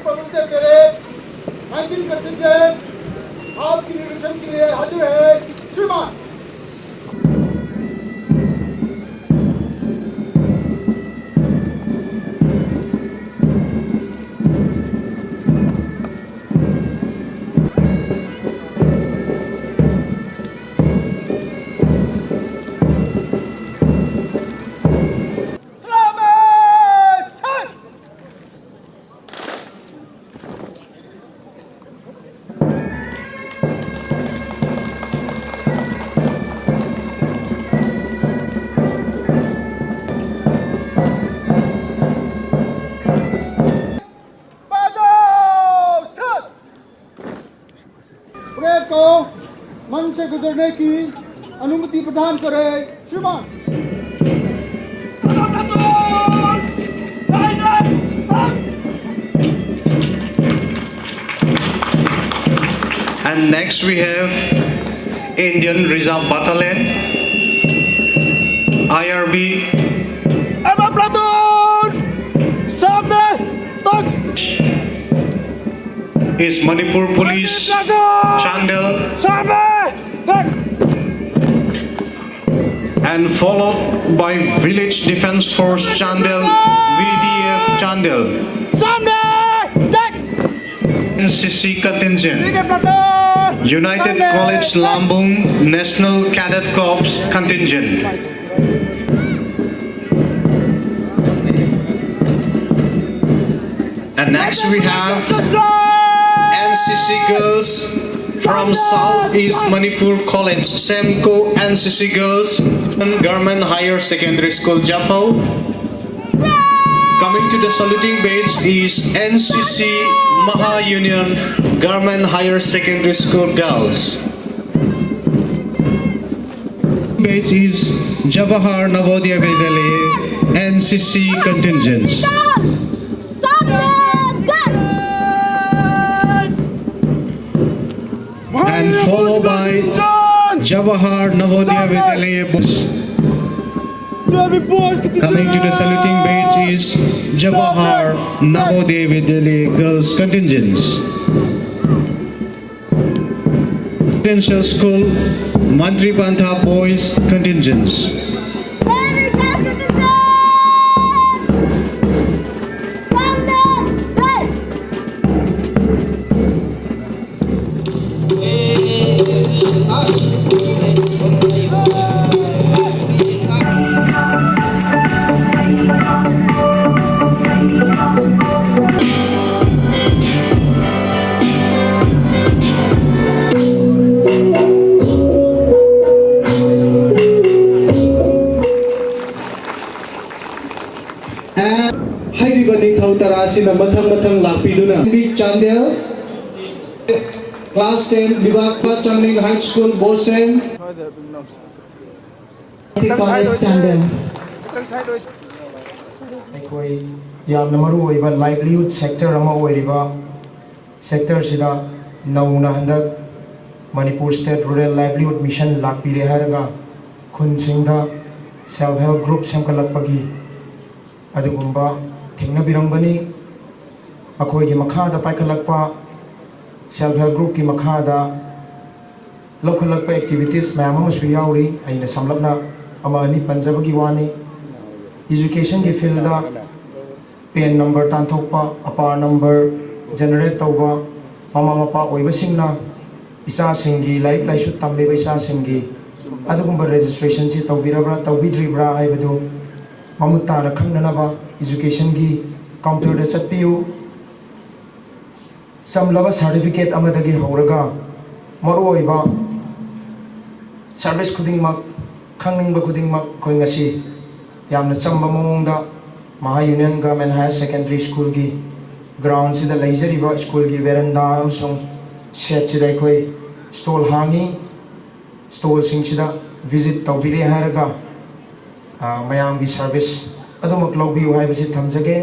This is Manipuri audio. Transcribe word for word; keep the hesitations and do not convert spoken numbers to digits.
पवन से पहले नाइनटीन कंटिजेंट आपकी रिलेशन के लिए हाजिर है। श्रीमान। प्रेस को मंच से गुजरने की अनुमति प्रदान करें, श्रीमान। And next we have Indian Reserve Battalion, I R B. Platoon! Is Manipur Police, Chandel. And followed by Village Defense Force Chandel, V D F Chandel. N C C contingent. United College Lambung National Cadet Corps contingent. And next we have N C C girls from Southeast Manipur College, Semco N C C girls, Government Higher Secondary School, Jaffou. Coming to the saluting badge is N C C Maha Union Government Higher Secondary School girls. Badge is Jawahar Navodaya Vidyalaya N C C contingents. And followed by Jawahar Navodaya Vidyalaya boys. Coming to the saluting badge is Jawahar Navodaya Vidyalaya Girls Contingents. Residential School, Mantri Pantha Boys Contingents. ꯍꯥꯏꯔꯤꯕ ꯅꯤꯡꯊꯧ ꯇꯔꯥꯁꯤꯅ ꯃꯊꯪ ꯃꯊꯪ ꯂꯥꯛꯄꯤꯗꯨꯅ Chandel, class ten, ꯂꯤꯕꯥꯛꯄ ꯆꯥꯡꯅꯤꯡ high school, ꯕꯣꯁꯦꯝ꯫ ꯑꯩꯈꯣꯏ ꯌꯥꯝꯅ ꯃꯔꯨ ꯑꯣꯏꯕ livelihood sector ꯑꯃ ꯑꯣꯏꯔꯤꯕ sectorꯁꯤꯗ ꯅꯧꯅ ꯍꯟꯗꯛ Manipur State Rural Livelihood Mission ꯂꯥꯛꯄꯤꯔꯦ ꯍꯥꯏꯔꯒ ꯈꯨꯟꯁꯤꯡꯗ self help group ꯁꯦꯝꯒꯠꯂꯛꯄꯒꯤ ꯑꯗꯨꯒꯨꯝꯕ ꯊꯦꯡꯅꯕꯤꯔꯝꯒꯅꯤ꯫ ꯃꯈꯣꯏꯒꯤ ꯃꯈꯥꯗ ꯄꯥꯏꯈꯠꯂꯛꯄ self help groupꯀꯤ ꯃꯈꯥꯗ ꯂꯧꯈꯠꯂꯛꯄ activities ꯃꯌꯥꯝ ꯑꯃꯁꯨ ꯌꯥꯎꯔꯤ꯫ ꯑꯩꯅ ꯁꯝꯂꯞꯅ ꯑꯃ ꯑꯅꯤ ꯄꯟꯖꯕꯒꯤ ꯋꯥꯅꯤ꯫ Educationꯒꯤ fieldꯗ PAN number ꯇꯥꯟꯊꯣꯛꯄ, APAAR number generate ꯇꯧꯕ, ꯃꯃꯥ ꯃꯄꯥ ꯑꯣꯏꯕꯁꯤꯡꯅ ꯏꯆꯥꯁꯤꯡꯒꯤ, ꯂꯥꯏꯔꯤꯛ ꯂꯥꯏꯁꯨ ꯇꯝꯂꯤꯕ ꯏꯆꯥꯁꯤꯡꯒꯤ ꯑꯗꯨꯒꯨꯝꯕ registrationꯁꯤ ꯇꯧꯕꯤꯔꯕ꯭ꯔꯥ, ꯇꯧꯕꯤꯗ꯭ꯔꯤꯕ꯭ꯔꯥ ꯍꯥꯏꯕꯗꯨ ꯃꯃꯨꯠ ꯇꯥꯅ ꯈꯪꯅꯅꯕ educationꯒꯤ counterꯗ ꯆꯠꯄꯤꯌꯨ꯫ ꯆꯝꯂꯕ certificate ꯑꯃꯗꯒꯤ ꯍꯧꯔꯒ ꯃꯔꯨꯑꯣꯏꯕ service ꯈꯨꯗꯤꯡꯃꯛ, ꯈꯪꯅꯤꯡꯕ ꯈꯨꯗꯤꯡꯃꯛ ꯑꯩꯈꯣꯏ ꯉꯁꯤ ꯌꯥꯝꯅ ꯆꯝꯕ ꯃꯑꯣꯡꯗ Maha Union Government Higher Secondary Schoolꯒꯤ groundꯁꯤꯗ ꯂꯩꯖꯔꯤꯕ schoolꯒꯤ veranda ꯑꯃꯁꯨꯡ shedꯁꯤꯗ ꯑꯩꯈꯣꯏ stall ꯍꯥꯡꯉꯤ꯫ Stallꯁꯤꯡꯁꯤꯗ visit ꯇꯧꯕꯤꯔꯦ ꯍꯥꯏꯔꯒ, ꯑ, ꯃꯌꯥꯝꯒꯤ service ꯑꯗꯨꯃꯛ ꯂꯧꯕꯤꯌꯨ ꯍꯥꯏꯕꯁꯤ ꯊꯝꯖꯒꯦ꯫